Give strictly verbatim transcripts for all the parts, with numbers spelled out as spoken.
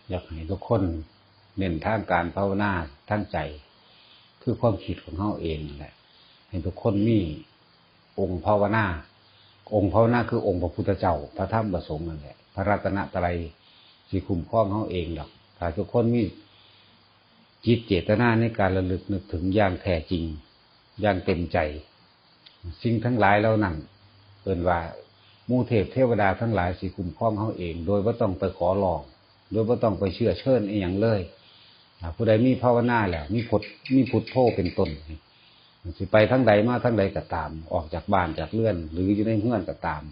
อยากให้ทุกคนเน้นทางการภาวนาทางใจ คือความคิดของเฮาเองนั่นแหละ ให้ทุกคนมีองค์ภาวนา องค์ภาวนาคือองค์พระพุทธเจ้า พระธรรม พระสงฆ์นั่นแหละ พระรัตนตรัยสิคุ้มครองเฮาเองดอก ถ้าทุกคนมีจิตเจตนาในการระลึกนึกถึงอย่างแท้จริง อย่างเต็มใจ สิ่งทั้งหลายเหล่านั้น เอิ้นว่าหมู่เทพเทวดาทั้งหลายสิคุ้มครองเฮาเอง โดยบ่ต้องไปขอร้อง โดยบ่ต้องไปเชื้อเชิญอิหยังเลย ถ้าผู้ใดมีภาวนาแล้ว มีพุท มีพุทโธเป็นต้น สิไปทางใดมาทางใดก็ตาม ออกจากบ้านจากเรือน หรืออยู่ในเฮือนก็ตาม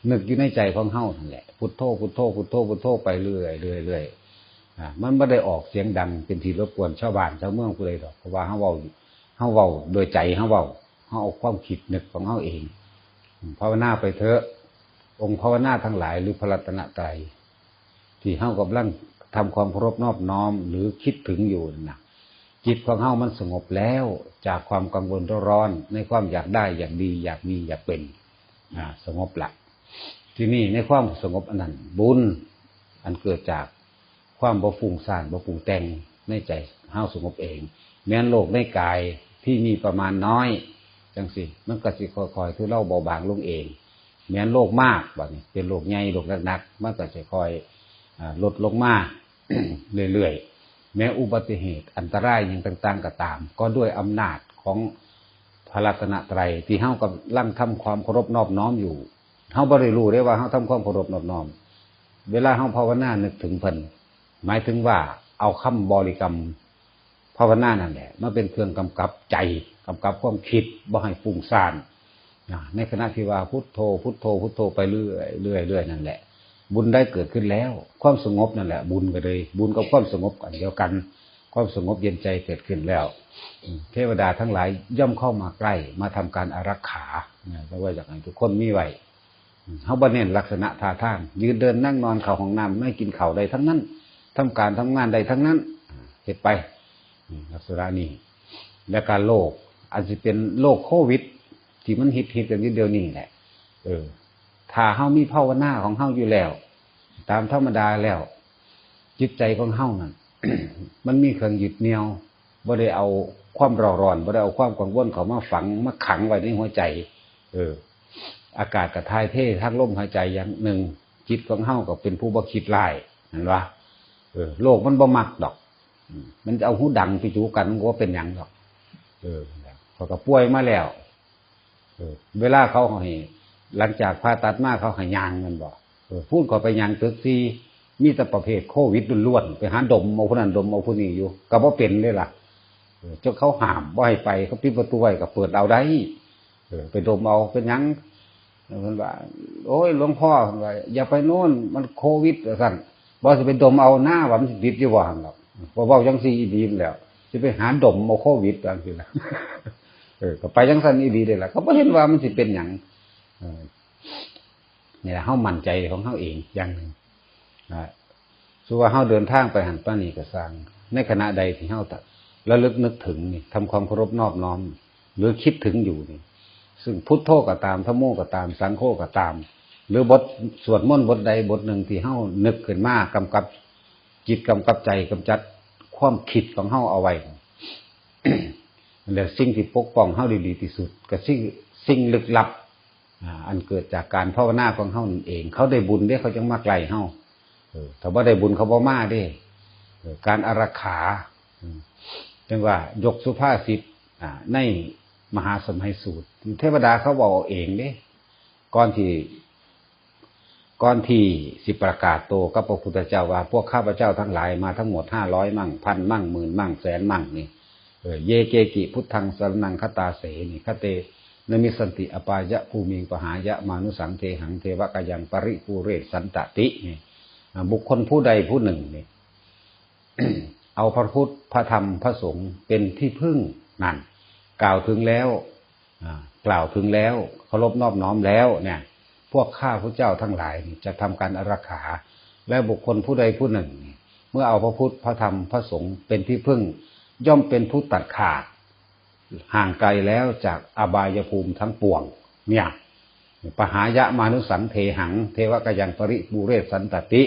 นึกอยู่ในใจของเฮานั่นแหละ พุทโธ พุทโธ พุทโธ พุทโธ ไปเรื่อยๆ เรื่อยๆ อ่า มันบ่ได้ออกเสียงดังเป็นที่รบกวนชาวบ้านชาวเมืองผู้ใดดอก เพราะว่าเฮาเว้า เฮาเว้าโดยใจเฮาเว้า เฮาเอาความคิดนึกของเฮาเอง ภาวนาไปเถอะ องค์ภาวนาทั้งหลายหรือพระรัตนตรัย ที่เฮากำลังทำความเคารพนอบน้อมหรือคิดถึงอยู่นั่นนะ จิตของเฮามันสงบแล้วจากความกังวลร้อนในความอยากได้อยากดีอยากมีอยากเป็น อ่า สงบละ ทีนี้ในความสงบอันนั้น บุญอันเกิดจากความบ่ฟุ้งซ่านบ่ปรุงแต่งในใจเฮาสงบเอง แม้นโลกในกายที่มีประมาณน้อยจังซี่ มันก็สิค่อยๆทุเลาเบาบางลงเอง แม้นโลกมากบัดนี้เป็นโลกใหญ่โลกหนักๆ มันก็สิค่อย อ่า ลดลงมา เรื่อยๆ แม้อุบัติเหตุอันตรายอย่างต่างๆ ก็ตาม ก็ด้วยอำนาจของพระรัตนตรัยที่เฮากำลังทำความเคารพนอบน้อมอยู่ เฮาบ่ได้รู้เด้ว่าเฮาทำความเคารพนอบน้อม เวลาเฮาภาวนานึกถึงเพิ่น หมายถึงว่าเอาคำบริกรรมภาวนานั่นแหละมาเป็นเครื่องกำกับใจ กำกับความคิดบ่ให้ฟุ้งซ่าน นะ ในขณะที่ว่าพุทโธ พุทโธ พุทโธไปเรื่อยเรื่อยเรื่อยนั่นแหละ บุญได้เกิดขึ้นแล้ว ความสงบนั่นแหละ บุญก็เลย บุญกับความสงบอันเดียวกัน ความสงบเย็นใจเกิดขึ้นแล้ว อืม เทวดาทั้งหลายย่อมเข้ามาใกล้ มาทำการอารักขา นะ เพราะว่าอยากให้ทุกคนมีไว้ อืม เฮาบ่เน้นลักษณะท่าทาง ยืนเดินนั่งนอน เข้าห้องน้ำ ไม่กินข้าวได้ทั้งนั้น ทำการทำงานได้ทั้งนั้น อ่า เฮ็ดไป อืม ลักษณะนี้ และการโรค อันสิเป็นโรคโควิด ที่มันฮิตๆกันอยู่เดี๋ยวนี้แหละ เออ ถ้าเฮามีภาวนาของเฮาอยู่แล้ว ตามธรรมดาแล้ว จิตใจของเฮานั่น มันมีเครื่องยึดเหนี่ยว บ่ได้เอาความเร่าร้อน บ่ได้เอาความกังวลเข้ามาฝัง มาขังไว้ในหัวใจ เออ อากาศก็ถ่ายเททางลมหายใจอย่างหนึ่ง จิตของเฮาก็เป็นผู้บ่คิดร้าย เห็นปะ เออ โลกมันบ่มักดอก อืม มันจะเอาหูดังไปจูกัน มันก็บ่เป็นหยังดอก เออ ข้อยก็ป่วยมาแล้ว เออ เวลาเขาให้ หลังจากผ่าตัดมาเขาให้ย่างแม่นบ่ เออ พูดเขาไปย่างตึกสี่ มีแต่ประเภทโควิดล้วนๆ ไปหาดมเอาผู้นั้นดมเอาผู้นี้อยู่ ก็บ่เป็นเลยล่ะ เออ จนเขาห้ามบ่ให้ไป เขาปิดประตูไว้ก็เปิดเอาได้ เออ ไปดมเอา เป็นหยัง เพิ่นว่า โอ้ย หลวงพ่อ เพิ่นว่า อย่าไปโน่น มันโควิด ว่าซั่น บ่สิไปดมเอาหน้าว่ามันสิติดอยู่บ่หั่นดอก บ่เว้าจังซี่อีหลีนั่นแหล้ว สิไปหาดมเอาโควิด ว่าจังซี่ล่ะ เออ ก็ไปจังซั่นอีหลีเด้ล่ะ ก็บ่เห็นว่ามันสิเป็นหยัง เออ นี่แหละ เฮามั่นใจของเฮาเองอย่างหนึ่ง อ่า สมมุติว่าเฮาเดินทางไปหั่นไปนี่ก็ซ่าง ในขณะใดที่เฮาระลึกนึกถึงนี่ ทำความเคารพนอบน้อม หรือคิดถึงอยู่นี่ ซึ่งพุทโธก็ตาม ธัมโมก็ตาม สังโฆก็ตาม หรือบทสวดมนต์บทใดบทหนึ่งที่เฮานึกขึ้นมากำกับจิต กำกับใจ กำจัดความคิดของเฮาเอาไว้ นั่นแหละสิ่งที่ปกป้องเฮาได้ดีที่สุด ก็สิ่ง สิ่งลึกลับ อ่า อันเกิดจากการภาวนาของเฮานั่นเอง เขาได้บุญเด้ เขาจังมาใกล้เฮา เออ ถ้าบ่ได้บุญเขาบ่มาเด้ เออ การอารักขา อืม จังว่ายกสุภาษิต อ่า ในมหาสมัยสูตร เทวดาเขาเว้าเอาเองเด้ ก่อนที่ ก่อนที่สิประกาศโตกับพระพุทธเจ้าว่า พวกข้าพเจ้าทั้งหลายมาทั้งหมดห้าร้อยมั่ง พันมั่ง หมื่นมั่ง แสนมั่งนี่ เออ เย เกกิ พุทธัง สรณัง คัจฉามิ เย เต นะ มิสสันติ อัปปายะภูมิง ปะหายะ มานุสสัง เทหัง เทวะกายัง ปะริปูเรสสันตะติ นี่ อ่า บุคคลผู้ใดผู้หนึ่งนี่ เอาพระพุทธ พระธรรม พระสงฆ์เป็นที่พึ่งนั่น กล่าวถึงแล้ว อ่า กล่าวถึงแล้ว เคารพนอบน้อมแล้วเนี่ย พวกข้าพเจ้าทั้งหลายนี่จะทำการอารักขา และบุคคลผู้ใดผู้หนึ่งนี่ เมื่อเอาพระพุทธ พระธรรม พระสงฆ์เป็นที่พึ่ง ย่อมเป็นผู้ตัดขาด ห่างไกลแล้วจากอบายภูมิทั้งปวง เนี่ย ปะหายะ มานุสสัง เทหัง เทวะกายัง ปะริปูเรสสันตะติ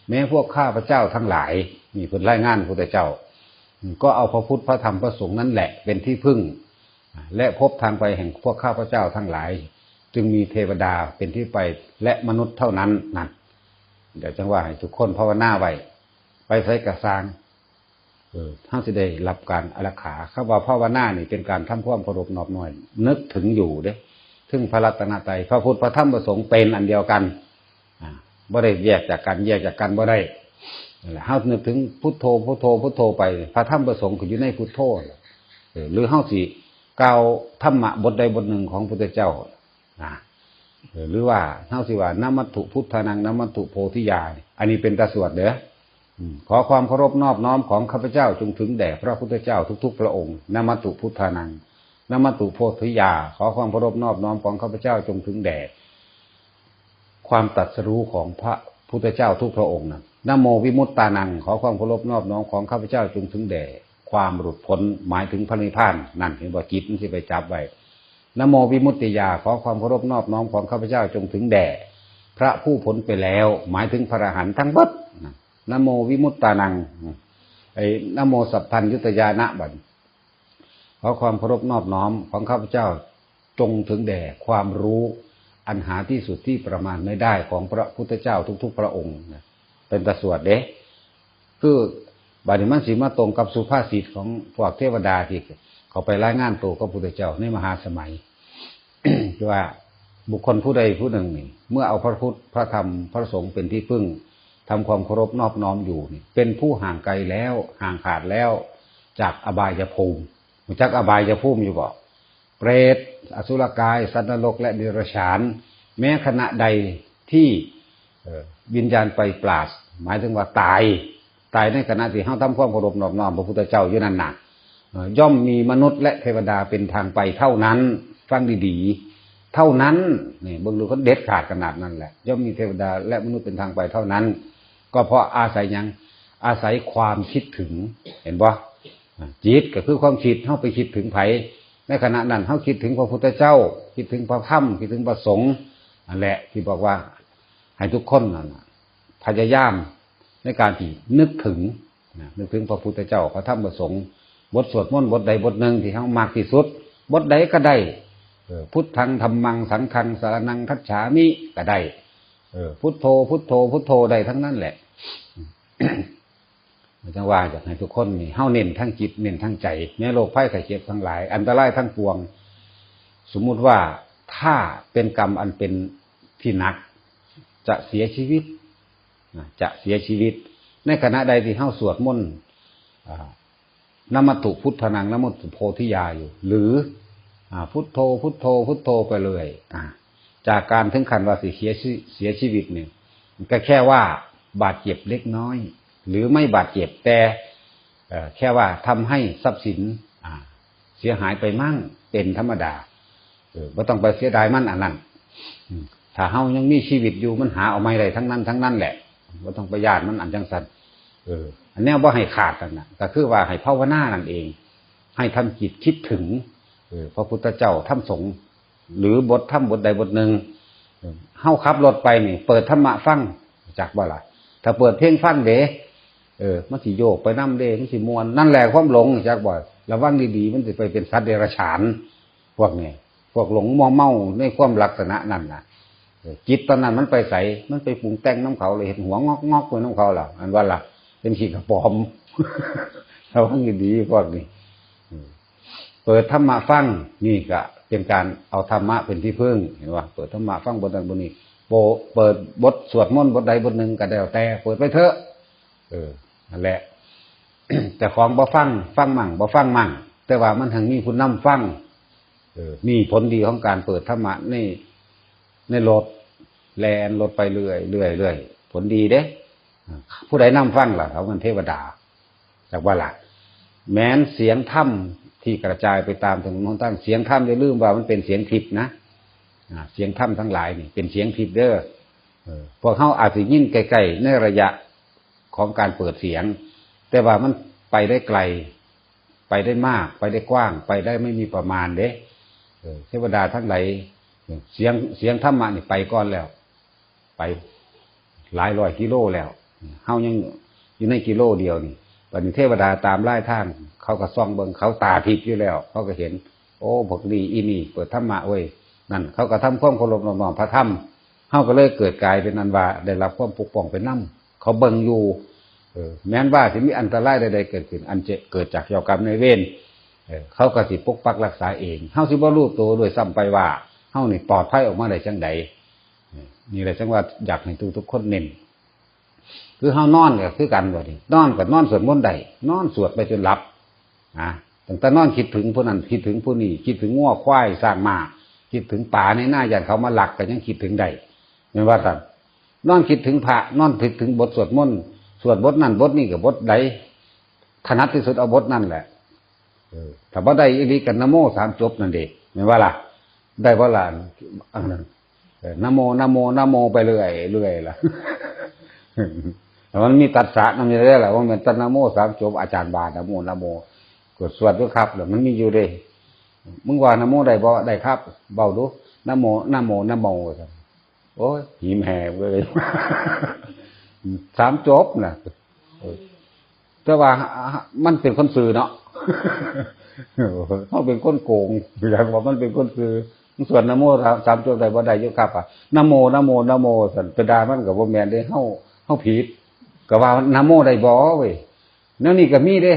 แม้พวกข้าพเจ้าทั้งหลาย นี่เพิ่นรายงานพุทธเจ้า ก็เอาพระพุทธพระธรรมพระสงฆ์นั่นแหละเป็นที่พึ่ง และพบทางไปแห่งพวกข้าพเจ้าทั้งหลาย จึงมีเทวดาเป็นที่ไปและมนุษย์เท่านั้นนั่น เดี๋ยวจังว่าให้ทุกคนภาวนาไว้ ไปไสกะซ่าง เออ เฮาสิได้รับการอารักขา คำว่าภาวนานี่เป็นการทำความเคารพนอบน้อม นึกถึงอยู่เด้ ถึงพระรัตนตรัย พระพุทธ พระธรรม พระสงฆ์เป็นอันเดียวกัน อ่า บ่ได้แยกจากกัน แยกจากกันบ่ได้ นั่นแหละ เฮานึกถึงพุทโธ พุทโธ พุทโธไป พระธรรม พระสงฆ์ก็อยู่ในพุทโธ เออ หรือเฮาสิกล่าวธรรมะบทใดบทหนึ่งของพุทธเจ้า นะ เออ หรือว่าเฮาสิว่า นะมัตถุพุทธานัง นะมัตถุโพธิยา อันนี้เป็นตาสวดเด้อ อืม ขอความเคารพนอบน้อมของข้าพเจ้าจงถึงแด่พระพุทธเจ้าทุกๆพระองค์ นะมัตถุพุทธานัง นะมัตถุโพธิยา ขอความเคารพนอบน้อมของข้าพเจ้าจงถึงแด่ความตรัสรู้ของพระพุทธเจ้าทุกพระองค์นะ นะโมวิมุตตานัง ขอความเคารพนอบน้อมของข้าพเจ้าจงถึงแด่ความหลุดพ้น หมายถึงพระนิพพาน นั่นเห็นบ่ จิตมันสิไปจับไว้ นะโมวิมุตติยา ขอความเคารพนอบน้อมของข้าพเจ้าจงถึงแด่พระผู้พ้นไปแล้ว หมายถึงพระอรหันต์ทั้งหมดนะ นะโมวิมุตตานัง ไอ้ นะโมสัพพัญญุตยานะ บัดนี้ ขอความเคารพนอบน้อมของข้าพเจ้าจงถึงแด่ความรู้อันหาที่สุดที่ประมาณไม่ได้ของพระพุทธเจ้าทุกๆพระองค์นะ เป็นตาสวดเด้ คือบัดนี้มันสิมาตรงกับสุภาษิตของพวกเทวดาที่เขาไปรายงานตัวกับพุทธเจ้าในมหาสมัย ที่ว่าบุคคลผู้ใดผู้หนึ่งนี่ เมื่อเอาพระพุทธ พระธรรม พระสงฆ์เป็นที่พึ่ง ทำความเคารพนอบน้อมอยู่นี่ เป็นผู้ห่างไกลแล้ว ห่างขาดแล้ว จากอบายภูมิ รู้จักอบายภูมิอยู่บ่ เปรต อสุรกาย สัตว์นรก และเดรัจฉาน แม้ขณะใดที่ เอ่อ วิญญาณไปปราศ หมายถึงว่าตาย ตายในขณะที่เฮาทำความเคารพนอบน้อมพระพุทธเจ้าอยู่นั่นน่ะ เอ่อ ย่อมมีมนุษย์และเทวดาเป็นทางไปเท่านั้น ฟังดีๆ เท่านั้น นี่ เบิ่งดู เขาเด็ดขาดขนาดนั้นแหละ ย่อมมีเทวดาและมนุษย์เป็นทางไปเท่านั้น ก็เพราะอาศัยหยัง อาศัยความคิดถึง เห็นบ่ อ่ะ จิตก็คือความคิด เฮาไปคิดถึงไผ ในขณะนั้นเฮาคิดถึงพระพุทธเจ้า คิดถึงพระธรรม คิดถึงพระสงฆ์ นั่นแหละที่บอกว่าให้ทุกคนนั่นน่ะ พยายามในการที่นึกถึงนะ นึกถึงพระพุทธเจ้า พระธรรม พระสงฆ์ บทสวดมนต์บทใดบทหนึ่งที่เฮามักที่สุด บทใดก็ได้ เออ พุทธัง ธัมมัง สังฆัง สรณัง คัจฉามิ ก็ได้ เออ พุทโธ พุทโธ พุทโธ ได้ทั้งนั้นแหละ จังว่าอยากให้ทุกคนนี่ เฮาเน้นทั้งจิต เน้นทั้งใจ แม้โรคภัยไข้เจ็บทั้งหลาย อันตรายทั้งปวง สมมุติว่าถ้าเป็นกรรมอันเป็นที่หนัก จะเสียชีวิตนะ จะเสียชีวิต ในขณะใดที่เฮาสวดมนต์ อ่า นะมัตถุพุทธานัง นะมัตถุโพธิยาอยู่ หรือ อ่า พุทโธ พุทโธ พุทโธไปเลย อ่า จากการถึงขั้นว่าสิเสียชี เสียชีวิตเนี่ย ก็แค่ว่าบาดเจ็บเล็กน้อย หรือไม่บาดเจ็บ แต่ เอ่อ แค่ว่าทำให้ทรัพย์สิน อ่า เสียหายไปมั่ง เป็นธรรมดา เออ บ่ต้องไปเสียดายมันอันนั้น อืม ถ้าเฮายังมีชีวิตอยู่ มันหาเอาใหม่ได้ทั้งนั้น ทั้งนั้นแหละ บ่ต้องไปย้านมันอันจังซั่น เออ อันเนี้ยบ่ให้ขาดนั่นน่ะ ก็คือว่าให้ภาวนานั่นเอง ให้ทำจิตคิดถึง เออ พระพุทธเจ้า ธรรม สงฆ์ หรือบทธรรมบทใดบทหนึ่ง เออ เฮาขับรถไปนี่ เปิดธรรมะฟัง จักบ่ล่ะ ถ้าเปิดเพลงฟังเด้ เออ มันสิโยกไปนำเด้ มันสิม่วน นั่นแหละความหลง จักบ่ ระวังดีๆ มันสิไปเป็นสัตว์เดรัจฉาน พวกนี้ พวกหลงมัวเมาในความลักษณะนั่นน่ะ เออ จิตตอนนั้นมันไปไส มันไปปรุงแต่งนำเขาเลย เฮ็ดหัวงอกๆ ไปนำเขาล่ะ อันว่าล่ะ เป็นขี้กระป๋อม ระวังดีๆ พวกนี้ อืม เปิดธรรมะฟัง นี่ก็เป็นการเอาธรรมะเป็นที่พึ่ง เห็นบ่ เปิดธรรมะฟังบทนั้นบทนี้ โป- เปิดบทสวดมนต์บทใดบทหนึ่งก็แล้วแต่ เปิดไปเถอะ เออ นั่นแหละ เจ้าของบ่ฟัง ฟังมั่ง บ่ฟังมั่ง แต่ว่ามันหั้นมีผู้นำฟัง เออ นี่ผลดีของการเปิดธรรมะใน ในรถ แล่นรถไปเรื่อย เรื่อย เรื่อย ผลดีเด้ อ่า ผู้ใดนำฟังล่ะ เขามันเทวดา จักว่าล่ะ แม้นเสียงธรรมที่กระจายไปตามถนนหนทาง เสียงธรรมอย่าลืมว่ามันเป็นเสียงทิพย์นะ อ่า เสียงธรรมทั้งหลายนี่เป็นเสียงทิพย์เด้อ เออ พวกเฮาอาจสิยินใกล้ๆ ในระยะของการเปิดเสียง แต่ว่ามันไปได้ไกล ไปได้มาก ไปได้กว้าง ไปได้ไม่มีประมาณเด้ เออ เทวดาทั้งหลาย เสียง เสียงธรรมะนี่ไปก่อนแล้ว ไปหลายร้อยกิโลแล้ว เฮายังอยู่ในกิโลเดียวนี่ บัดนี้เทวดาตามลายทาง เขาก็ส่องเบิ่ง เขาตาทิพย์อยู่แล้ว เขาก็เห็น โอ้ พวกนี้อีนี่เปิดธรรมะเว้ย นั่น เขาก็ทำความเคารพนอบน้อมพระธรรม เฮาก็เลยเกิดกลายเป็นอันว่าได้รับความปกป้องเป็นนำ เขาเบิ่งอยู่ เออ แม้นว่าสิมีอันตรายใดๆเกิดขึ้น อันจะเกิดจากเจ้ากรรมนายเวร เออ เขาก็สิปกปักรักษาเอง เฮาสิบ่รู้ตัวด้วยซ้ำไปว่า เฮานี่ปลอดภัยออกมาได้จั่งใด เออ นี่แหละจั่งว่าอยากให้ทุกๆคนเน้น คือเฮานอนก็คือกันบัดนี้ นอนก็นอนสวดมนต์ได้ นอนสวดไปจนหลับ นะ ตั้งแต่นอนคิดถึงผู้นั้น คิดถึงผู้นี้ คิดถึงงัวควายช้างม้า คิดถึงปลาในนา ย่านเขามาลัก ก็ยังคิดถึงได้ แม่นว่าซั่น นอนคิดถึงพระ นอนคิดถึงบทสวดมนต์ สวดบทนั้นบทนี้ก็บทใดถนัดที่สุดเอาบทนั้นแหละ เออ ถ้าบ่ได้อีหลีก็นะโมสามจบนั่นเด้ แม่นว่าล่ะ ได้บ่ล่ะ อันนั้น เออ นะโม นะโม นะโม ไปเรื่อย เรื่อยล่ะ แต่มันมีตัสสะนำอยู่แล้วล่ะ ว่ามันต้นนะโมสามจบ อาจารย์บานะโม นะโม กดสวดด้วยครับ แล้วมันมีอยู่เด้ มึงว่านะโมได้บ่ ได้ครับ เว้าดู นะโม นะโม นะโม ว่าซั่น โอ้ย หิมแหกเลย สามจบน่ะ เออ แต่ว่ามันเป็นคนซื่อเนาะ เฮาเป็นคนโกง อยากว่ามันเป็นคนซื่อ มึงสวดนะโมสาม สามจบได้บ่ ได้อยู่ครับ อ่ะ นะโม นะโม นะโม ซั่น ไปด่ามันก็บ่แม่นเด้ เฮา เฮาผิด ก็ว่านะโมได้บ่เว้ย แนวนี้ก็มีเด้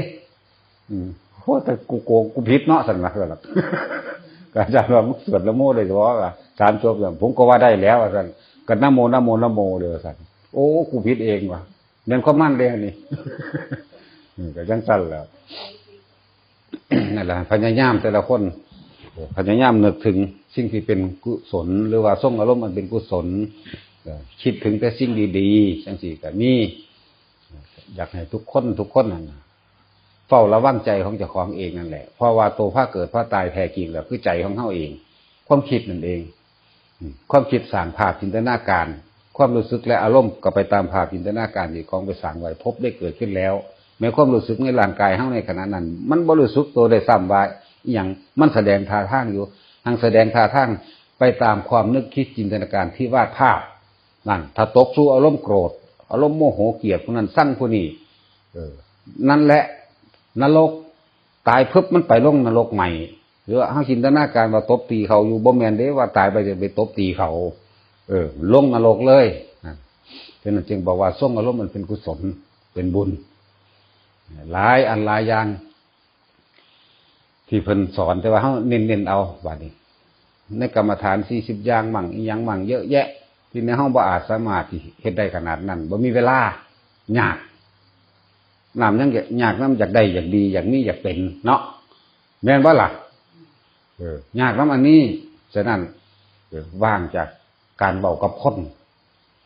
อืม โอ้ แต่กูโกง กูผิดเนาะ ซั่นว่า ซั่นล่ะ ก็อาจารย์ว่า มึงสวดนะโมได้บ่ล่ะ สามจบน่ะ ผมก็ว่าได้แล้ว ว่าซั่น ก็นะโม นะโม นะโม เลย ว่าซั่น โอ้ กูผิดเองว่ะ แม่นความมันเด้อันนี้ อืม ก็จั่งซั่นแหละ นั่นแหละ พยายามแต่ละคน พยายามนึกถึงสิ่งที่เป็นกุศล หรือว่าทรงอารมณ์อันเป็นกุศล เอ่อ คิดถึงแต่สิ่งดีๆ จั่งซี้ก็มี อยากให้ทุกคน ทุกคนนั่นน่ะ เฝ้าระวังใจของเจ้าของเองนั่นแหละ เพราะว่าตัวพาเกิดพาตายแท้จริงแล้วคือใจของเฮาเอง ความคิดนั่นเอง อืม ความคิดสร้างภาพจินตนาการ ความรู้สึกและอารมณ์ก็ไปตามภาพจินตนาการที่ของไปสร้างไว้ ภพได้เกิดขึ้นแล้ว แม้ความรู้สึกในร่างกายเฮาในขณะนั้น มันบ่รู้สึกตัวได้ซ้ำว่าอิหยัง มันแสดงท่าทางอยู่ หังแสดงท่าทางไปตามความนึกคิดจินตนาการที่วาดภาพ นั่น ถ้าตกสู่อารมณ์โกรธ อารมณ์โมโหเกลียดผู้นั้นซังผู้นี้ เออ นั่นแหละ นรก ตายปุ๊บมันไปลงนรกใหม่ หรือว่าเฮาจินตนาการว่าตบตีเขาอยู่ บ่แม่นเด้ ว่าตายไปจะไปตบตีเขา เออ ลงนรกเลย นะ ฉะนั้นจึงบอกว่าทรงอารมณ์มันเป็นกุศล เป็นบุญ หลายอันหลายอย่าง ที่เพิ่นสอน แต่ว่าเฮาเน้นๆเอา บัดนี้ ในกรรมฐานสี่สิบอย่างมั่ง อีหยังมั่งเยอะแยะ ที่ในเฮาบ่อาจสามารถที่เฮ็ดได้ขนาดนั้น บ่มีเวลา ยาก น้ำยังยาก น้ำอยากได้ อยากดี อยากมี อยากเป็น เนาะ แม่นบ่ล่ะ เออ ยากน้ำอันนี้ ฉะนั้น เออ ว่างจากการเว้ากับคน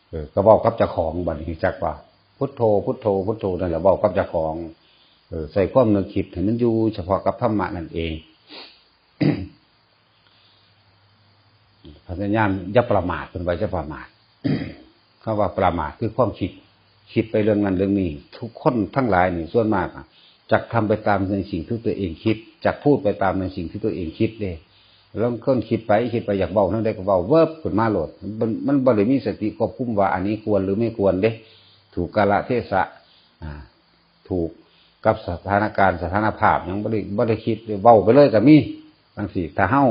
เออ ก็เว้ากับเจ้าของ บัดนี้จักว่า พุทโธ พุทโธ พุทโธ นั่นแหละ เว้ากับเจ้าของ เออ ใส่ความนึกคิดให้มันอยู่เฉพาะกับธรรมะนั่นเอง พยายามอย่าประมาท เพิ่นว่าอย่าประมาท คำว่าประมาทคือความคิด คิดไปเรื่องนั้นเรื่องนี้ ทุกคนทั้งหลายนี่ส่วนมากอะ จักทำไปตามในสิ่งที่ตัวเองคิด จักพูดไปตามในสิ่งที่ตัวเองคิดเด้ ลางคนคิดไป คิดไปอยากเว้าแนวใดก็เว้า เวิบขึ้นมาโลด มัน มันบ่ได้มีสติควบคุมว่าอันนี้ควรหรือไม่ควรเด้ ถูกกาลเทศะ อ่า ถูกกับสถานการณ์สถานภาพหยังบ่ได้ บ่ได้คิด เว้าไปเลยก็มี จั่งซี้ ถ้าเฮา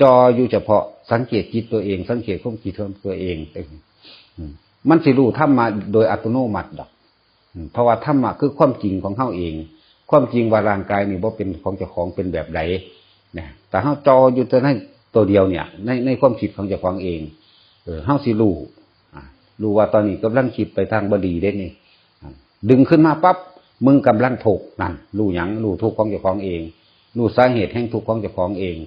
จ่ออยู่เฉพาะสังเกตจิตตัวเอง สังเกตความคิดของตัวเอง อืม มันสิรู้ธรรมะโดยอัตโนมัติดอก อืม เพราะว่าธรรมะคือความจริงของเฮาเอง ความจริงว่าร่างกายนี่บ่เป็นของเจ้าของ เป็นแบบใดนะ แต่เฮาจ่ออยู่แต่ในตัวเดียวเนี่ย ใน ในความคิดของเจ้าของเอง เออ เฮาสิรู้ อ่ะ รู้ว่าตอนนี้กำลังคิดไปทางบ่ดีเด้นี่ อ่ะ ดึงขึ้นมาปั๊บ มึงกำลังทุกข์ นั่น รู้หยัง รู้ทุกข์ของเจ้าของเอง รู้สาเหตุแห่งทุกข์ของเจ้าของเอง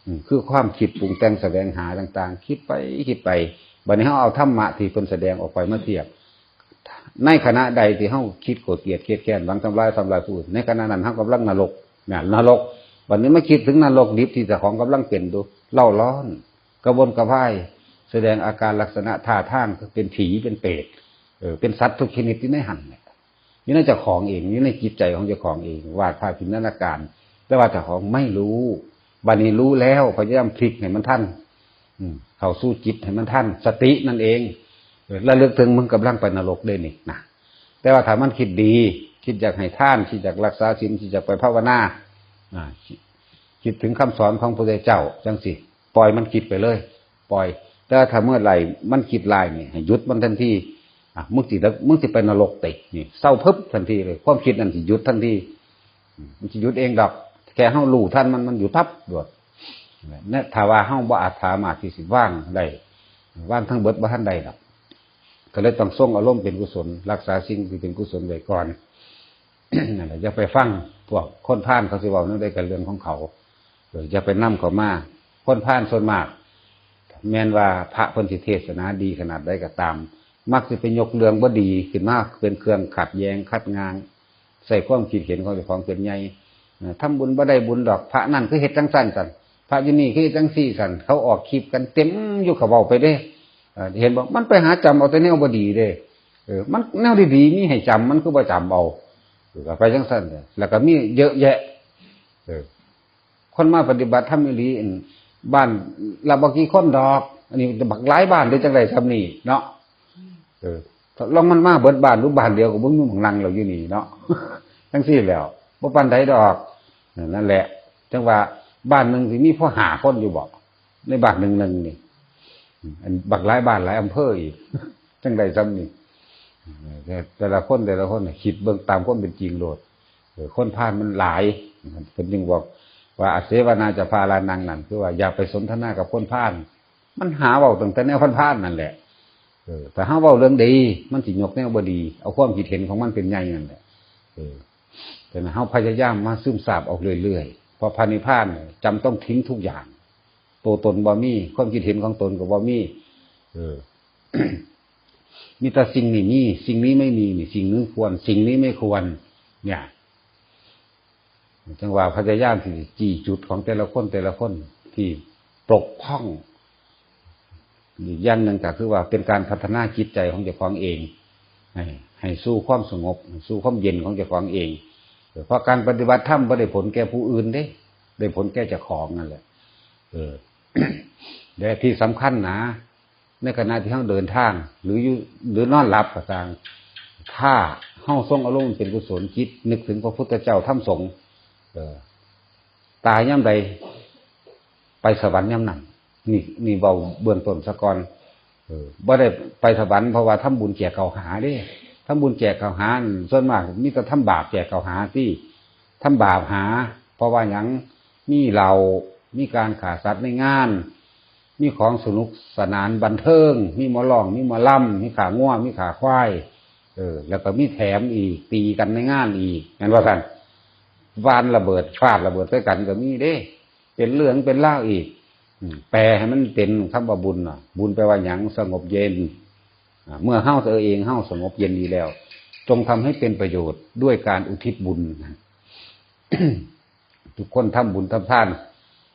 อืม คือความคิดปรุงแต่งแสวงหาต่างๆ คิดไป คิดไป บัดนี้เฮาเอาธรรมะที่เพิ่นแสดงออกไปมาเทียบ ในขณะใดที่เฮาคิดโกรธเกลียดเกลียดแค้น หวังทำลาย ทำลายผู้อื่น ในขณะนั้นเฮากำลังนรก เนี่ย นรก บัดนี้มาคิดถึงนรกดิบที่เจ้าของกำลังเป็นอยู่ เร่าร้อน กระวนกระวาย แสดงอาการลักษณะท่าทางเป็นผี เป็นเปรต เออ เป็นสัตว์ทุกชนิดอยู่ในหั่นแหละ อยู่ในเจ้าของเอง อยู่ในจิตใจของเจ้าของเอง วาดภาพจินตนาการ แต่ว่าเจ้าของไม่รู้ บัดนี้รู้แล้ว พยายามพลิกให้มันทัน อืม เข้าสู่จิตให้มันทัน สตินั่นเอง เออ ระลึกถึงมึงกำลังไปนรกเด้นี่นะ แต่ว่าถ้ามันคิดดี คิดอยากให้ทาน คิดอยากรักษาศีล คิดอยากไปภาวนา อ่า คิดถึงคำสอนของพระพุทธเจ้าจังสิ ปล่อยมันคิดไปเลย ปล่อย แต่ถ้าเมื่อไหร่มันคิดร้ายนี่ ให้หยุดมันทันที อ่ะ มึงสิ มึงสิไปนรกติ นี่ เซาปึ๊บทันทีเลย ความคิดนั้นสิหยุดทันที อืม มันสิหยุดเองดอก แค่เฮารู้ทันมัน มันหยุดปั๊บโลด เนี่ย ถ้าว่าเฮาบ่อาจสามารถที่สิวางได้ วางทั้งเบิดบ่ทันได้ดอก ก็เลยต้องทรงอารมณ์เป็นกุศล รักษาสิ่งที่เป็นกุศลไว้ก่อน นั่นแหละ อย่าไปฟังพวกคนพาลเขาสิเว้าแนวใดก็เรื่องของเขา เออ อย่าไปนำเขามา คนพาลส่วนมาก แม้นว่าพระเพิ่นสิเทศนาดีขนาดใดก็ตาม มักสิไปยกเรื่องบ่ดีขึ้นมาเป็นเครื่องขัดแย้งขัดง้าง ใส่ความคิดเห็นของเจ้าของเป็นใหญ่ เอ่อ ทำบุญบ่ได้บุญดอก พระนั่นคือเฮ็ดจังซั่นซั่น พระอยู่นี่คือเฮ็ดจังซี่ซั่น เขาออกคลิปกันเต็มอยู่ เขาเว้าไปเด้ เอ่อ เห็นบ่ มันไปหาจำเอาแต่แนวบ่ดีเด้ เออ มันแนวดีๆ มีให้จำ มันคือบ่จำเอา เออ ก็ไปจังซั่นเด้ แล้วก็มีเยอะแยะ เออ คนมาปฏิบัติธรรมอีหลี อัน บ้านละบ่กี่คนดอก อันนี้บักหลายบ้านเด้ จังได๋ซ่ำนี่เนาะ เออ ลองมันมาเบิดบ้าน หรือบ้านเดียวก็บ่มีหม่องนั่งแล้วอยู่นี่เนาะ จังซี่แหล้ว บ่ปานใดดอก นั่นแหละ จังว่าบ้านหนึ่งสิมีพอห้าคนอยู่บ่ ในบ้านหนึ่งๆ นี่ อันบักหลายบ้านหลายอำเภออีก จังได๋ซ่ำนี่ แต่ แต่ละคน แต่ละคนน่ะ คิดเบิ่งตามความเป็นจริงโลด เออ คนพาลมันหลาย เพิ่นจึงบอกว่า "อเสวนาจะพาลานัง" นั่น คือว่าอย่าไปสนทนากับคนพาล มันหาเว้าตั้งแต่แนวพาลๆ นั่นแหละ เออ ถ้าเฮาเว้าเรื่องดี มันสิยกแนวบ่ดี เอาความคิดเห็นของมันเป็นใหญ่นั่นแหละ เออ แต่เฮาพยายามมาซึมซาบออกเรื่อยๆ เพราะพระนิพพานเนี่ยจำต้องทิ้งทุกอย่าง ตัวตนบ่มี ความคิดเห็นของตนก็บ่มี เออ มีแต่สิ่งนี้มี สิ่งนี้ไม่มี นี่ สิ่งนี้ควร สิ่งนี้ไม่ควร เนี่ย จังว่าพยายามที่จะจี้จุดของแต่ละคน แต่ละคนที่ปกพร่อง อีกอย่างหนึ่งก็คือว่าเป็นการพัฒนาจิตใจของเจ้าของเอง ให้ ให้สู่ความสงบ สู่ความเย็นของเจ้าของเอง เพราะการปฏิบัติธรรมบ่ได้ผลแก่ผู้อื่นเด้ ได้ผลแก่เจ้าของนั่นแหละ เออ และที่สำคัญนะ ในขณะที่เราเดินทาง หรืออยู่ หรือนอนหลับก็ตาม ถ้าเราทรงอารมณ์เป็นกุศลจิต นึกถึงพระพุทธเจ้าธรรมสงฆ์ เออ ตายยามใด ไปสวรรค์ยามนั้น นี่ นี่เว้าเบื้องต้นซะก่อน เออ บ่ได้ไปสวรรค์เพราะว่าทำบุญแจกข้าวหาเด้ ทำบุญแจกข้าวหา ส่วนมากมีแต่ทำบาปแจกข้าวหาติ ทำบาปหา เพราะว่าหยัง มีเหล้า มีการฆ่าสัตว์ในงาน มีของสนุกสนานบันเทิง มีหมอร้อง มีหมอลำ มีฆ่างัว มีฆ่าควาย เออ แล้วก็มีแถมอีก ตีกันในงานอีก แม่นบ่ซั่น หว่านระเบิด ฟาดระเบิดใส่กันก็มีเด้ เป็นเรื่องเป็นราวอีก อืม แปลให้มันเป็นคำว่าบุญน่ะ บุญแปลว่าหยัง สงบเย็น อ่า เมื่อเฮาตัวเองเฮาสงบเย็นดีแล้ว จงทำให้เป็นประโยชน์ด้วยการอุทิศบุญ ทุกคนทำบุญทำทาน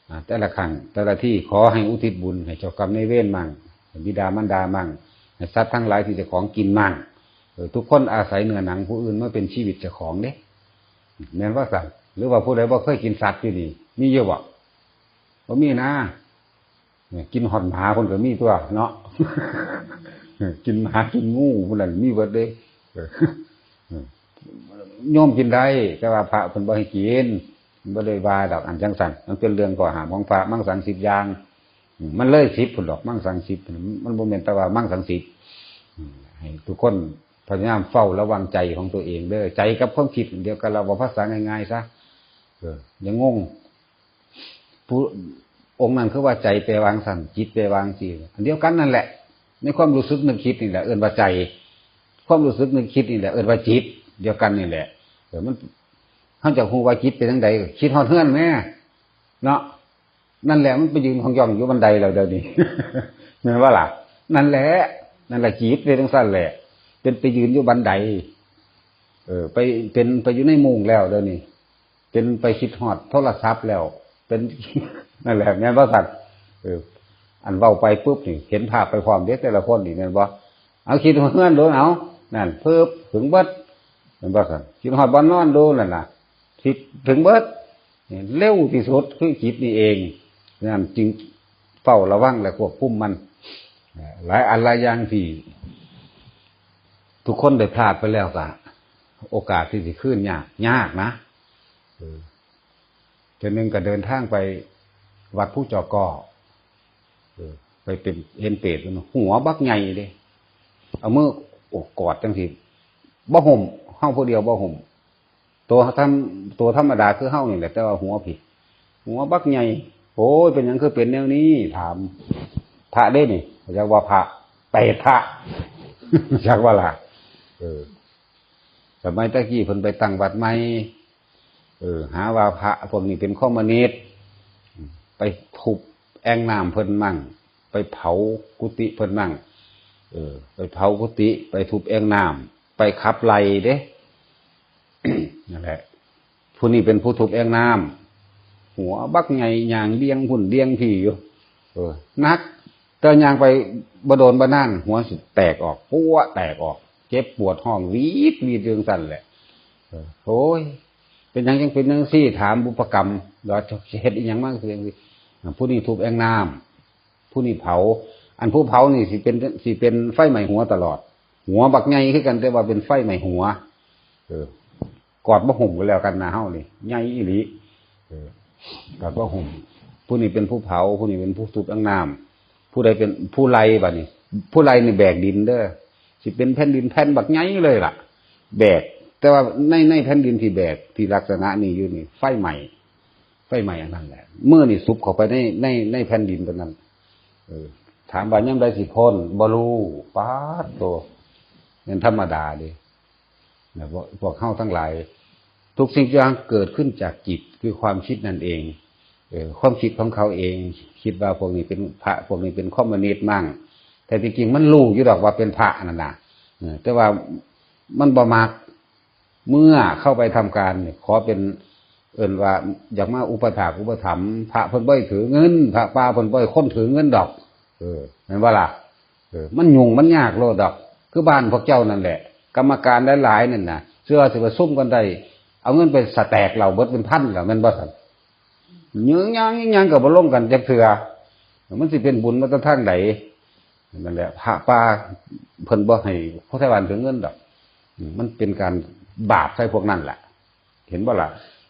อ่า แต่ละครั้ง แต่ละที่ ขอให้อุทิศบุญให้เจ้ากรรมนายเวรมั่ง ให้บิดามารดามั่ง ให้สัตว์ทั้งหลายที่เจ้าของกินมั่ง เออ ทุกคนอาศัยเนื้อหนังผู้อื่นมาเป็นชีวิตเจ้าของเด้ แม่นบ่ซั่น หรือว่าผู้ใดบ่เคยกินสัตว์อยู่นี่ มีอยู่บ่ บ่มีนะ เนี่ย กินฮอดหมาเพิ่นก็มีตัวเนาะ กินหมากินงูพวกนั้นมีเบิดเด้ เออ โยมกินได้ แต่ว่าพระเพิ่นบ่ให้กิน บ่ได้ว่าดอก อันจังซั่น มันเป็นเรื่องข้อห้ามของพระ มังสังสิบอย่าง อืม มันเลยสิบพุ้นดอก มังสังสิบ มันบ่แม่นแต่ว่ามังสังสิบ อืม ให้ทุกคนพยายามเฝ้าระวังใจของตัวเองเด้อ ใจกับความคิดเดียวกัน เราเว้าภาษาง่ายๆซะ เออ อย่างงง ผู้ องค์นั้นคือว่าใจแปลว่าจั่งซั่น จิตแปลว่าจั่งซี่ อันเดียวกันนั่นแหละ ในความรู้สึกนึกคิดนี่แหละ เอิ้นว่าใจ ความรู้สึกนึกคิดนี่แหละ เอิ้นว่าจิต เดียวกันนี่แหละ เออ มัน เฮาจะฮู้ว่าจิตเป็นจั่งใด คิดฮอดเฮือนแหม เนาะ นั่นแหละ มันไปยืนของย่องอยู่บันไดแล้วเดี๋ยวนี้ แม่นบ่ล่ะ นั่นแหละ นั่นแหละจิตเป็นจั่งซั่นแหละ เป็นไปยืนอยู่บันได เออ ไป เป็นไปอยู่ในมุ้งแล้วเดี๋ยวนี้ เป็นไปคิดฮอดโทรศัพท์แล้ว เป็น นั่นแหละ แม่นบ่ซั่น เออ อันเว้าไปปุ๊บนี่ เห็นภาพไปพร้อมเด้ แต่ละคนนี่ แม่นบ่ เอาคิดฮอดเฮือนโดนเอา นั่น เพิบ ถึงเบิด แม่นบ่ซั่น คิดฮอดบ่อนนอนโดนนั่นน่ะ คิดถึงเบิด เร็วที่สุดคือจิตนี่เอง นั่นจึงเฝ้าระวังและควบคุมมัน หลายอันหลายอย่างที่ทุกคนได้พลาดไปแล้วก็ โอกาสที่สิคืนยาก ยากนะ เออ เทื่อหนึ่งก็เดินทางไปวัดภูจอกอ เออ ไปเป็น เห็นเปรตมันหัวบักใหญ่เด้ เอามือโอบกอดจังซี่ บ่ห่ม เฮาผู้เดียวบ่ห่ม ตัวธรรม- ตัวธรรมดาคือเฮานี่แหละ แต่ว่าหัวพี้ หัวบักใหญ่ โอ้ย เป็นหยังคือเป็นแนวนี้ ถาม พระเด้นี่ จักว่าพระ เปรตพระ จักว่าล่ะ เออ สมัยตะกี้เพิ่นไปตั้งวัดใหม่ เออ หาว่าพระพวกนี้เป็นคอมมิวนิสต์ ไปทุบแอ่งน้ำเพิ่นมั่ง ไปเผากุฏิเพิ่นมั่ง เออ ไปเผากุฏิ ไปทุบแอ่งน้ำ ไปขับไล่เด้ นั่นแหละ ผู้นี้เป็นผู้ทุบแอ่งน้ำ หัวบักใหญ่ ย่างเดี่ยงพุ่นเดี่ยงพี้อยู่ เออ หนัก แต่ย่างไปบ่โดนบ่นาน หัวสิแตกออก ปั้วแตกออก เจ็บปวด ฮ้องหวีดหวีดอยู่จั่งซั้นแหละ เออ โอ้ย เป็นหยังจั่งเป็นจั่งซี่ ถามบุพกรรม ว่าเฮ็ดอิหยังมาคือจั่งซี่ ผู้นี้ทุบแอ่งน้ำ ผู้นี้เผา อันผู้เผานี่สิเป็น สิเป็นไฟไหม้หัวตลอด หัวบักใหญ่คือกัน แต่ว่าเป็นไฟไหม้หัว เออ กอดบ่ห่มกันแล้วกันนะ เฮานี่ ใหญ่อีหลี เออ กอดบ่ห่ม ผู้นี้เป็นผู้เผา ผู้นี้เป็นผู้ทุบแอ่งน้ำ ผู้ใดเป็นผู้ไล่บัดนี้ ผู้ไล่นี่แบกดินเด้อ สิเป็นแผ่นดินแผ่นบักใหญ่เลยล่ะ แบก แต่ว่าใน- ในแผ่นดินที่แบก ที่ลักษณะนี้อยู่นี่ ไฟไหม้ ไฟไหม้อันนั้นแหละ มือนี่สุบเข้าไปใน- ใน- ในแผ่นดินตัวนั้น เออ ถามว่ายามใดสิพ้น บ่รู้ ป๊าดโธ่ แม่นธรรมดาเด้ นะ พวก- พวกเฮาทั้งหลาย ทุกสิ่งทุกอย่างเกิดขึ้นจากจิต คือความคิดนั่นเอง เออ ความคิดของเขาเอง คิดว่าพวกนี้เป็นพระ พวกนี้เป็นคอมมิวนิสต์มั่ง แต่ที่จริงมันรู้อยู่ดอกว่าเป็นพระนั่นน่ะ เออ แต่ว่ามันบ่มัก เมื่อเข้าไปทำการเนี่ย ขอเป็น เอิ้นว่าอยากมาอุปถากอุปถัมภ์ พระเพิ่นบ่ให้ถือเงิน พระป่าเพิ่นบ่ให้คนถือเงินดอก เออ แม่นบ่ล่ะ เออ มันยุ่งมันยากโลดดอก คือบ้านพวกเจ้านั่นแหละ กรรมการหลายๆนั่นน่ะ เชื่อสิประชุมกันได้ เอาเงินไปสแต็กเหล้าเบิดเป็นพันแล้ว แม่นบ่ซั่น ยื้อยังยื้อยังก็บ่ลงกันจักเทื่อ มันสิเป็นบุญมาแต่ทางใด นั่นแหละ พระป่าเพิ่นบ่ให้ผู้ไทบ้านถือเงินดอก อืม มันเป็นการบาปใส่พวกนั้นแหละ เห็นบ่ล่ะ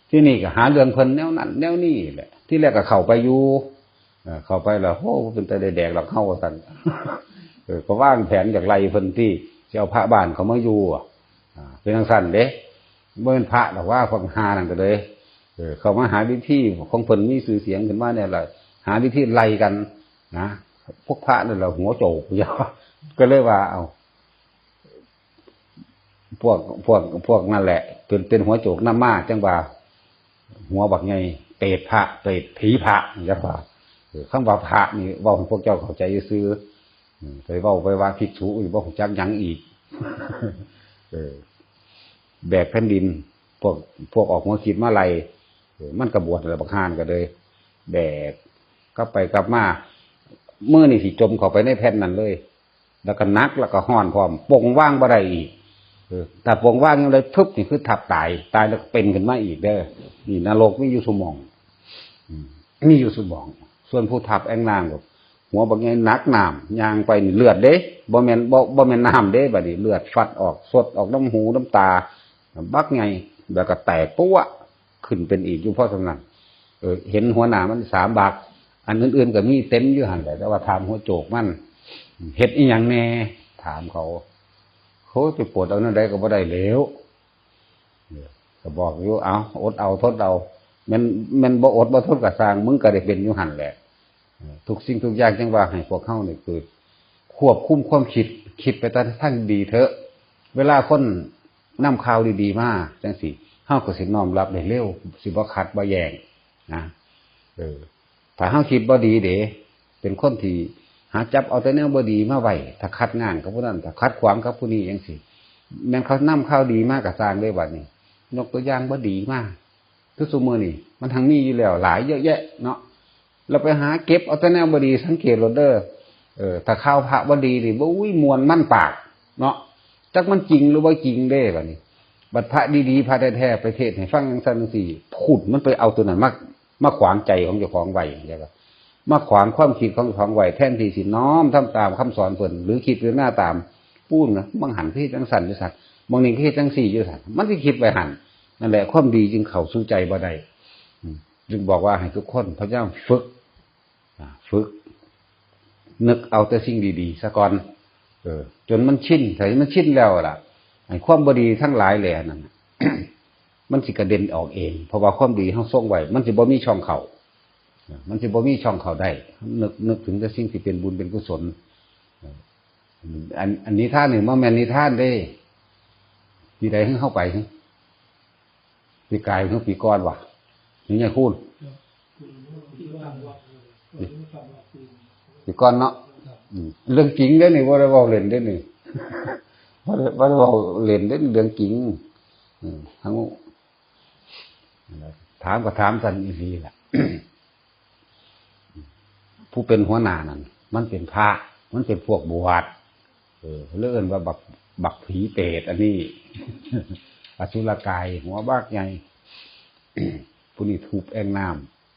ที่นี่ก็หาเรื่องเพิ่นแนวนั้นแนวนี้แหละ ที่แรกก็เข้าไปอยู่ เอ่อ เข้าไปแล้ว โอ้ เป็นตาได้แดกหรอกเฮา ว่าซั่น เออ ก็วางแผนอยากไล่เพิ่นที่สิเอาพระบ้านเขามาอยู่อะ อ่า เป็นจังซั่นเด้ บ่เป็นพระดอกว่า พวกห่านั่นก็เลย เออ เขามาหาวิธีของเพิ่น มีชื่อเสียงขึ้นมาเนี่ยล่ะ หาวิธีไล่กันนะ พวกพระนั่นแหละหัวโจก ก็เลยว่า เอา พวก พวก พวกนั่นแหละ เป็น เป็นหัวโจกนำมา จังว่า หัวบักใหญ่ เปรตพระ เปรตผีพระ จังว่า เออ คำว่าพระนี่เว้าให้พวกเจ้าเข้าใจซื่อ อืม ไปเว้าไปว่าภิกษุอีก บ่รู้จักหยังอีก เออ แบกแผ่นดิน พวก พวกออกหัวคิดมาไล่ เออ มันก็บวชแล้ว บักห่านั่นก็เลย แบก กลับไปกลับมา มือนี่สิจมเข้าไปในแผ่นนั้นเลย แล้วก็หนัก แล้วก็ฮ้อนพร้อม ปงวางบ่ได้อีก เออ ถ้าปงวางยังได พึบ นี่คือทับตาย ตายแล้วก็เป็นขึ้นมาอีกเด้อ นี่นรกมีอยู่ซุหม่อง อืม มีอยู่ซุหม่อง ส่วนผู้ทับแอ่งน้ำก็ หัวบักใหญ่หนักน้ำ ย่างไปนี่เลือดเด้ บ่แม่น บ่ บ่แม่นน้ำเด้ บัดนี้เลือดฟัดออก สดออกนำหูนำตา บักใหญ่ แล้วก็แตกปั๊ว ขึ้นเป็นอีกอยู่ เพราะฉะนั้น เออ เห็นหัวหน้ามันสามบัก อันอื่นๆก็มีเต็มอยู่หั่นแหละ แต่ว่าถามหัวโจกมัน เฮ็ดอิหยังแน่ ถามเขา โอ้ย ไปปวดเอาแนวใดก็บ่ได้แล้ว เออ ก็บอกอยู่ เอา อดเอา ทนเอา แม่น แม่นบ่อดบ่ทนก็ซ่าง มึงก็ได้เป็นอยู่หั่นแหละ เออ ทุกสิ่งทุกอย่าง จังว่าให้พวกเฮานี่คือ ควบคุมความคิด คิดไปแต่ทางดีเถอะ เวลาคนนำข่าวดีๆมาจังซี่ เฮาก็สิน้อมรับได้เร็ว สิบ่ขัดบ่แย้งนะ เออ ถ้าเฮาคิดบ่ดีเด้ เป็นคนที่หาจับเอาแต่แนวบ่ดีมาไว้ ถ้าขัดง้างกับผู้นั้น ถ้าขัดขวางกับผู้นี้จังซี่ แม่นเขานำข่าวดีมาก็ซ่างเด้บัดนี้ ยกตัวอย่างบ่ดีมา คือซุมื้อนี้มันทั้งมีอยู่แล้วหลายเยอะแยะเนาะ เราไปหาเก็บเอาแต่แนวบ่ดี สังเกตโลดเด้อ เออ ถ้าข่าวพระบ่ดีนี่ บ่ อุ้ย ม่วนมันปากเนาะ จักมันจริงหรือบ่จริงเด้บัดนี้ บัดพระดีๆ พระแท้ๆ ไปเทศน์ให้ฟังจังซั่นจังซี่ พูดมันไปเอาตัวนั้นมา มาขวางใจของเจ้าของไว้ เข้าใจบ่ มาขวางความคิดของเจ้าของไว้ แทนที่สิน้อมทำตามคำสอนเพิ่น หรือคิดพิจารณาตาม ปูนนะ บางหันคือจังซั่นอยู่ซั่น บางนี่คือจังซี่อยู่ซั่น มันสิคิดไปหั่น นั่นแหละ ความดีจึงเข้าสู่ใจบ่ได้ อืม จึงบอกว่าให้ทุกคนพยายามฝึก อ่า ฝึก นึกเอาแต่สิ่งดีๆ ซะก่อน เออ จนมันชิน ถ้ามันชินแล้วล่ะ ไอ้ความบ่ดีทั้งหลายแหล่นั้นน่ะ มันสิกระเด็นออกเอง เพราะว่าความดีเฮาทรงไว้ มันสิบ่มีช่องเข้า เออ มันสิบ่มีช่องเข้าได้ นึก นึกถึงแต่สิ่งที่เป็นบุญเป็นกุศล เออ อัน อันนิทานนี่บ่แม่นนิทานเด้ ปีใดเฮาไป ปีกายคือปีก่อนวะ นี่ไงคุณ ปีก่อนเนาะ อืม เรื่องจริงเด้อนี่ บ่ได้เว้าเล่นเด้อนี่ บ่ได้ บ่ได้เว้าเล่นเด้อ เรื่องจริง อืม ทั้ง ถามก็ถามกันอีหลีล่ะ ผู้เป็นหัวหน้านั่น มันเป็นพระ มันเป็นพวกบวช เออ เรียกเอิ้นว่าบัก บักผีเปรตอันนี้ อสุรกาย หัวบักใหญ่ ผู้นี้ทุบแอ่งน้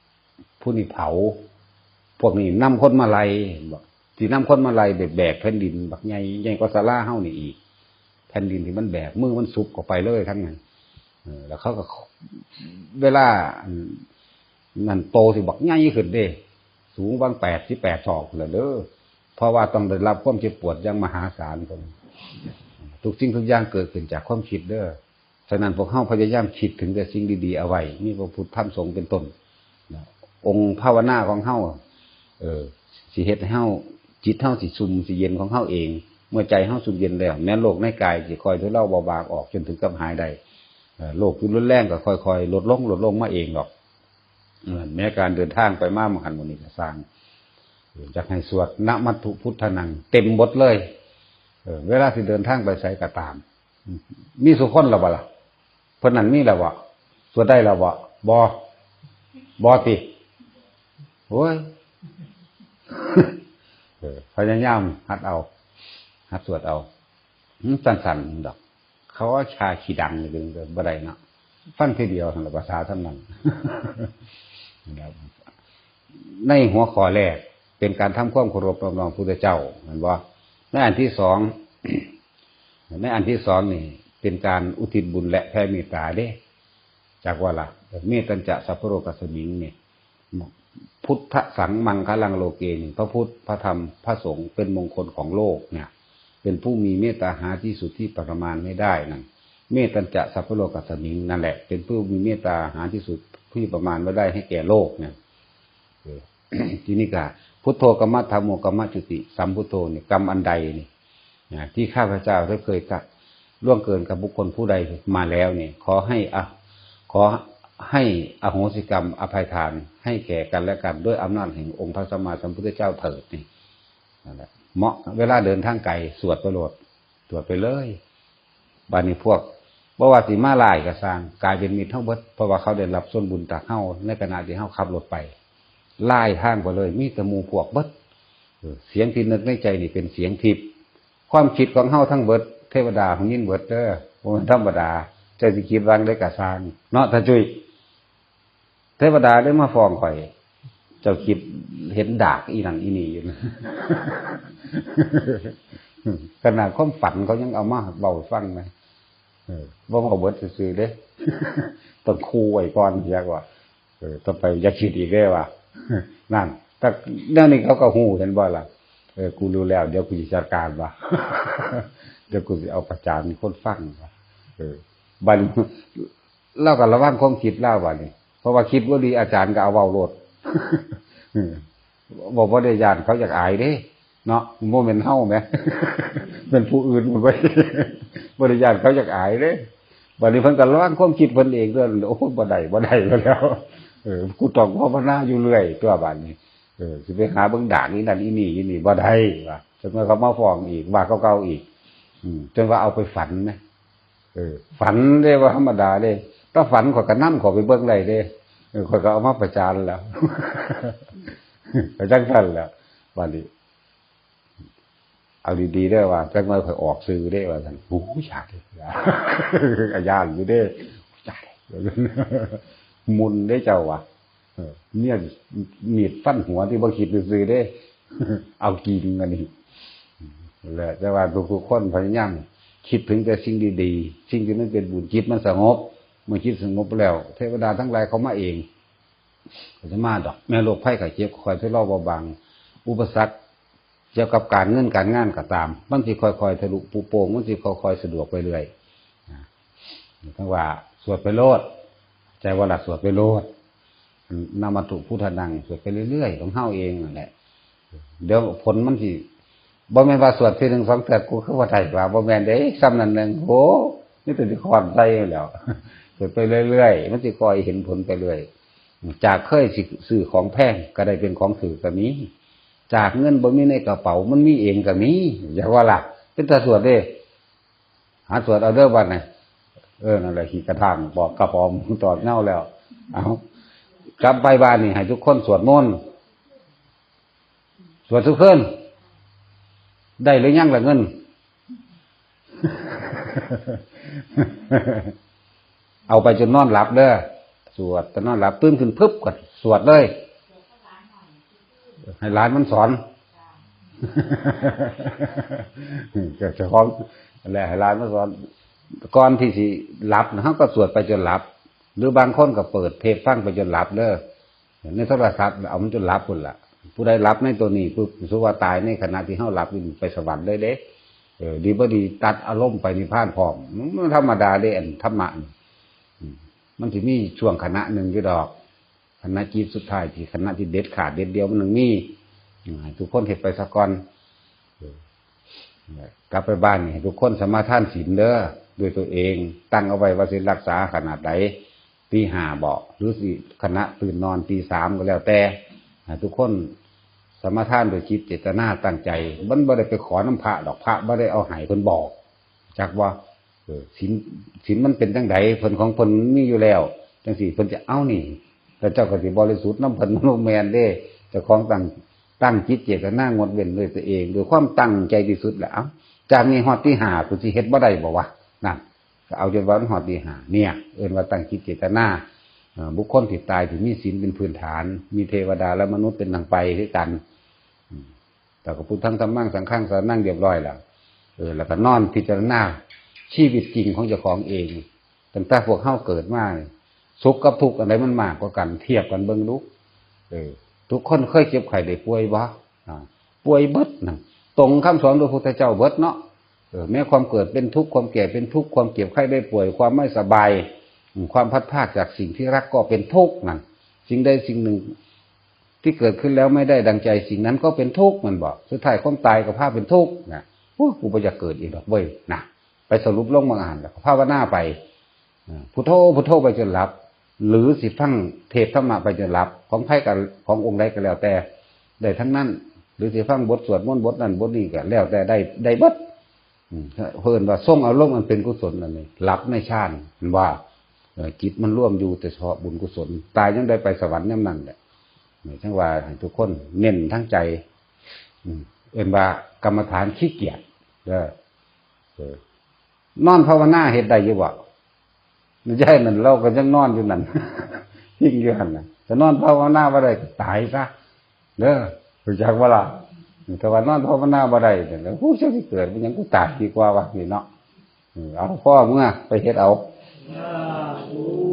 ำ ผู้นี้เผา พวกนี้นำคนมาไล่ เห็นบ่ สินำคนมาไล่ แบก แบกแผ่นดินบักใหญ่ ใหญ่กว่าศาลาเฮานี่อีก แผ่นดินที่มันแบก มือมันสุบเข้าไปเลยทั้งนั้น เออ แล้วเขาก็ เวลา อัน นั่นโตสิบักใหญ่ขึ้นเด้ สูงบางแปดสิบแปดศอกพู้นล่ะเด้อ เพราะว่าต้องได้รับความเจ็บปวดอย่างมหาศาลคน ทุกสิ่งทุกอย่างเกิดขึ้นจากความคิดเด้อ ฉะนั้นพวกเฮาพยายามคิดถึงแต่สิ่งดีๆ เอาไว้ มีพระพุทธธรรมสงฆ์เป็นต้น นะ องค์ภาวนาของเฮา เออ สิเฮ็ดให้เฮา จิตเฮาสิซุ่มสิเย็นของเฮาเอง เมื่อใจเฮาซุ่มเย็นแล้ว แม้นโรคในกายสิค่อยทุเลาเบาบางออกจนถึงกับหายได้ เอ่อ โรคที่รุนแรงก็ค่อยๆ ลดลง ลดลงมาเองดอก เออ แม้การเดินทางไปมา บางหันมื้อนี้ก็ซ่าง เออ อยากให้สวดนะมัตถุพุทธานัง เต็มบทเลย เออ เวลาที่เดินทางไปไสก็ตาม มีสุคนแล้วบ่ล่ะ เพิ่นนั่นมีแล้วบ่ สวดได้แล้วบ่ บ่ บ่ติ โอ้ย เออ พยายามหัดเอา หัดสวดเอา อืม สั้นๆ ดอก เขาว่าชาขี้ดังนี่เป็นบ่ได้เนาะ ฟังทีเดียวหั่นล่ะ ภาษาทำนั้น นะครับ ในหัวข้อแรกเป็นการทำความเคารพนอบน้อมพุทธเจ้า แม่นบ่ ในอันที่สอง ในอันที่สองนี่เป็นการอุทิศบุญและแผ่เมตตาเด้ จากว่าล่ะ เมตตัญจะสัพพะโลกัสมิงนี่ พุทธสังมังคลังโลเกนี่ พระพุทธ พระธรรม พระสงฆ์เป็นมงคลของโลกเนี่ย เป็นผู้มีเมตตาหาที่สุดที่ประมาณไม่ได้นั่น เมตตัญจะสัพพะโลกัสมิง นั่นแหละ เป็นผู้มีเมตตาหาที่สุดที่ประมาณไม่ได้ให้แก่โลกเนี่ย เออ ทีนี้ก็ พุทโธ กัมมะ ธัมโม กัมมะจุติ สัมพุทโธ นี่ กรรมอันใดนี่ นะ ที่ข้าพเจ้าได้เคยกระล่วงเกินกับบุคคลผู้ใดมาแล้วนี่ ขอให้อะ ขอให้อโหสิกรรมอภัยทานให้แก่กันและกัน ด้วยอำนาจแห่งองค์พระสัมมาสัมพุทธเจ้าเถิดนี่ นั่นแหละ เหมาะเวลาเดินทางไกล สวดไปโลด สวดไปเลย บัดนี้พวก บ่ว่าสิมาหลายก็ซ่าง กลายเป็นมิตรเฮาเบิด เพราะว่าเขาได้รับส่วนบุญจากเฮา ในขณะที่เฮาขับรถไป หลายทางไปเลย มีแต่หมู่พวกเบิด เออ เสียงที่นึกในใจนี่เป็นเสียงทิพย์ ความคิดของเฮาทั้งเบิด เทวดาของยินเบิดเด้อ บ่แม่นธรรมดา เจ้าสิคิดวางได้กะซ่าง เนาะ ตาจุ้ย เทวดาได้มาฟ้องข่อย เจ้าคิดเห็นดากอีหยังอีนี่อยู่นะ ขนาดความฝันเขายังเอามาเว้าให้ฟังนะ เออ บ่เว้าเบิดซื่อๆ เด้ ต้องคูไว้ก่อน อยากว่า เออ ต่อไปอย่าคิดอีกเด้อว่า นั่น แต่แนวนี้เขาก็ฮู้ เห็นบ่ล่ะ เออ กูรู้แล้ว เดี๋ยวกูสิจัดการว่า เดี๋ยวกูสิเอาประจานคนฟังว่า เออ บัดนี้ ลาวก็ระวังความคิดลาวบัดนี้ เพราะว่าคิดบ่ดีอาจารย์ก็เอาเว้าโลด เออ บ่ บ่ได้ย้านเขาอยากอายเด้ เนาะ บ่แม่นเฮาแหม เป็นผู้อื่นบ่ บ่ได้ย้านเขาอยากอายเด้ บัดนี้เพิ่นก็ระวังความคิดเพิ่นเองเด้อ โอ้ย บ่ได้ บ่ได้แล้ว เออ กูต้องภาวนาอยู่เรื่อยตัวบัดนี้ เออ สิไปหาเบิ่งดากอีนั่นอีนี่อีนี่บ่ได้ว่า จักหน่อยเขามาฟ้องอีก ว่าเก่าๆอีก อืม จนว่าเอาไปฝันนะ เออ ฝันเด้ บ่ธรรมดาเด้ ถ้าฝันข้อยก็นำข้อยไปเบิ่งได้เด้ เออ ข้อยก็เอามาประจานแล้ว ก็จังซั่นแหละ บัดนี้ เอาดีๆเด้อว่า จักหน่อยข้อยออกสื่อเด้ว่าซั่น โอ้ย อยากเลย อาญาอยู่เด้ อยาก มุนเด้เจ้าว่ะ เออ เนี่ย มีดฟันหัวที่บ่คิดซื่อๆเด้ เอาจริงอันนี้ นั่นแหละ แต่ว่าทุกๆคนพยายามคิดถึงแต่สิ่งดีๆ สิ่งที่มันเป็นบุญ จิตมันสงบ เมื่อจิตสงบแล้ว เทวดาทั้งหลายเขามาเอง เขาจะมาดอก แม้โรคภัยไข้เจ็บ คอยทะเลาะเบาบาง อุปสรรคเกี่ยวกับการเงินการงานก็ตาม มันสิค่อยๆทะลุปุโป่ง มันสิค่อยๆสะดวกไปเรื่อย นะ ทั้งว่าสวดไปโลด ใจว่าละสวดไปโลด นามะตุพุทธานัง สวดไปเรื่อยๆของเฮาเองนั่นแหละ เดี๋ยวผลมันสิ บ่แม่นว่าสวดทีหนึ่งสองเทื่อ กูคือว่าได้ว่า บ่แม่นเด้ ซ้ำนั่นหนึ่ง โห นี่แต่สิคอนใส่แล้ว สวดไปเรื่อยๆ มันสิคอยเห็นผลไปเรื่อย จากเคยสิซื้อของแพง ก็ได้เป็นของถูกก็มี จากเงินบ่มีในกระเป๋า มันมีเองก็มี อยากว่าล่ะ เป็นตาสวดเด้ หาสวดเอาเด้อบัดนี้ เออ นั่นแหละ ขี้กระทาง บอกกระป๋อม ตอดเน่าแล้ว เอา กลับไปบ้านนี่ ให้ทุกคนสวดมนต์ สวดทุกคืน ได้หรือยังล่ะเงิน เอาไปจนนอนหลับเด้อ สวดจนนอนหลับ ตื่นขึ้นปุ๊บก็สวดเลย ให้หลานมันสอน ก็เจ้าของแหละ ให้หลานมันสอน ก่อนที่สิหลับนะ เฮาก็สวดไปจนหลับ หรือบางคนก็เปิดเทปฟังไปจนหลับเด้อ ในโทรศัพท์เอามันจนหลับพุ้นล่ะ ผู้ใดหลับในตัวนี้ปุ๊บ ถือว่าตายในขณะที่เฮาหลับอยู่ ไปสวรรค์เลยเด้ เออ ดีบ่ดีตัดอารมณ์ไปนิพพานพร้อม มันธรรมดาเด้ อันธรรมะนี่ อืม มันสิมีช่วงขณะหนึ่งอยู่ดอก ขณะจิตสุดท้ายที่ ขณะที่เด็ดขาดเด็ดเดี่ยวมันต้องมี อืม ให้ทุกคนเฮ็ดไปซะก่อน เออ กลับไปบ้านนี่ให้ทุกคนสมาทานศีลเด้อ ด้วยตัวเอง ตั้งเอาไว้ว่าสิรักษาขนาดใด ตีห้าบ่ หรือสิขณะตื่นนอนตีสามก็แล้วแต่ ให้ทุกคนสมาทานด้วยจิตเจตนาตั้งใจ มันบ่ได้ไปขอนำพระดอก พระบ่ได้เอาให้ เพิ่นบอก จักว่า เออ ศีล ศีลมันเป็นจั่งใด เพิ่นของเพิ่นมันมีอยู่แล้ว จั่งซี้เพิ่นจะเอานี่ แล้วเจ้าก็สิบริสุทธิ์นำเพิ่น มันบ่แม่นเด้ เจ้าของตั้ง ตั้งจิตเจตนางดเว้นด้วยตัวเอง ด้วยความตั้งใจที่สุดแหละ เอ้า จากนี้ฮอดตีห้า กูสิเฮ็ดบ่ได้บ่วะ นั่น ก็เอาจนว่ามันฮอดตีห้า เนี่ย เอิ้นว่าตั้งจิตเจตนา เอ่อ บุคคลที่ตายที่มีศีลเป็นพื้นฐาน มีเทวดาและมนุษย์เป็นนางไปคือกัน อืม แต่ก็พุทธังธัมมังสังฆังสรณังเรียบร้อยแล้ว เออ แล้วก็นอนพิจารณาชีวิตจริงของเจ้าของเอง ตั้งแต่พวกเฮาเกิดมานี่ สุขกับทุกข์อันใดมันมากกว่ากัน เทียบกันเบิ่งดู เออ ทุกคนเคยเจ็บไข้ได้ป่วยบ่ อ่า ป่วยเบิดนะ ตรงคำสอนพระพุทธเจ้าเบิดเนาะ เออ แม้ความเกิดเป็นทุกข์ ความแก่เป็นทุกข์ ความเจ็บไข้ได้ป่วย ความไม่สบาย อืม ความพลัดพรากจากสิ่งที่รักก็เป็นทุกข์นั่น สิ่งใดสิ่งหนึ่งที่เกิดขึ้นแล้วไม่ได้ดังใจ สิ่งนั้นก็เป็นทุกข์ มันบอก สุดท้ายความตายก็พาเป็นทุกข์นะ โอ้ย กูบ่อยากเกิดอีกดอกเว้ยนะ ไปสรุปลงบางอันแล้วก็ภาวนาไป อ่า พุทโธ พุทโธไปจนหลับ หรือสิฟังเทศน์ธรรมะไปจนหลับ ของไผก็ ขององค์ใดก็แล้วแต่ ได้ทั้งนั้น หรือสิฟังบทสวดมนต์บทนั้นบทนี้ก็แล้วแต่ ได้ ได้เบิด อืม เพิ่นว่าทรงอารมณ์อันเป็นกุศลนั่นนี่ หลับในฌาน เห็นว่า เอ่อ จิตมันรวมอยู่แต่เฉพาะบุญกุศล ตายยังได้ไปสวรรค์ยามนั้นแหละ นี่ จั่งว่าให้ทุกคนเน้นทั้งใจ อืม เอิ้นว่ากรรมฐานขี้เกียจเด้อ เออ นอนภาวนาเฮ็ดได้อยู่บ่ ไม่ใช่นั่น เราก็ยังนอนอยู่นั่น ทิ้งอยู่หั่นน่ะ จะนอนภาวนาบ่ได้ก็ตายซะ เด้อ รู้จักบ่ล่ะ ถ้าว่านอนภาวนาบ่ได้เนี่ย แล้วผู้เจ้าสิเกิดเป็นหยัง กูตายดีกว่าว่ะ นี่เนาะ เออ เอา พ่อเมือไปเฮ็ดเอา สาธุ